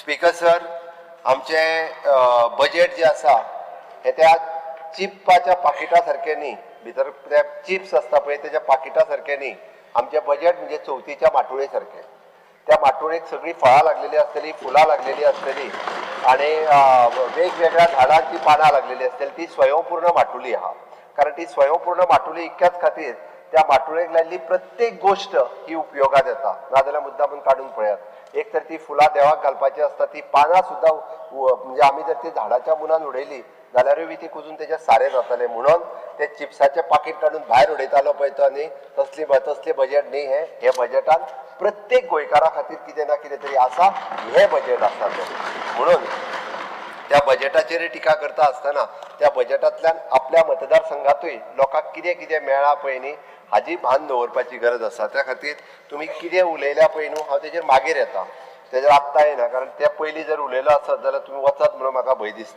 Speaker sir, आमचें budget जें आसा हें त्या चिप्पाच्या पाकिटा सारकें न्ही. भितर ते चिप्स आसता पळय, तेच्या पाकिटा सारकें न्ही. आमचें बजेट म्हणजे चवथीच्या माटुळे सारकें. त्या माटुळेक सगळीं फळां लागलेली आसतली, फुलां लागलेली आसतली आनी वेगवेगळ्या झाडांची पानां लागलेली आसतली. ती स्वयंपूर्ण माटुली आहा, कारण ती स्वयंपूर्ण माटुली इतक्याच खातीर त्या माटुळेक लायल्ली प्रत्येक गोश्ट ही उपयोगात येता. नाजाल्यार मुद्दामून काडून पळयात, एक तर ती फुलां देवाक घालपाची आसता, ती पानां सुद्दां म्हणजे आमी जर ती झाडाच्या मुनान उडयली जाल्यारूय बी ती कुजून तेजें सारें जातालें. म्हणून ते चिप्साचें पाकीट काडून भायर उडयतालो पळय तो, न्ही तसली तसलें बजेट न्ही हें. हे बजेटान प्रत्येक गोंयकारा खातीर कितें ना कितें तरी आसा, हें बजेट आसा तें. म्हणून त्या बजेटाचेर टिका करता आसतना त्या बजेटांतल्यान आपल्या मतदारसंघातूय लोकांक कितें कितें मेळ्ळां पळय न्ही, हाजी भान दवरपाची गरज आसा. त्या खातीर तुमी कितें उलयल्या पळय न्हू, हांव तेजेर मागीर येता, तेजेर आत्तां येना, कारण ते पयलीं जर उलयलो आसत जाल्यार तुमी वचत म्हणून म्हाका भंय दिसता.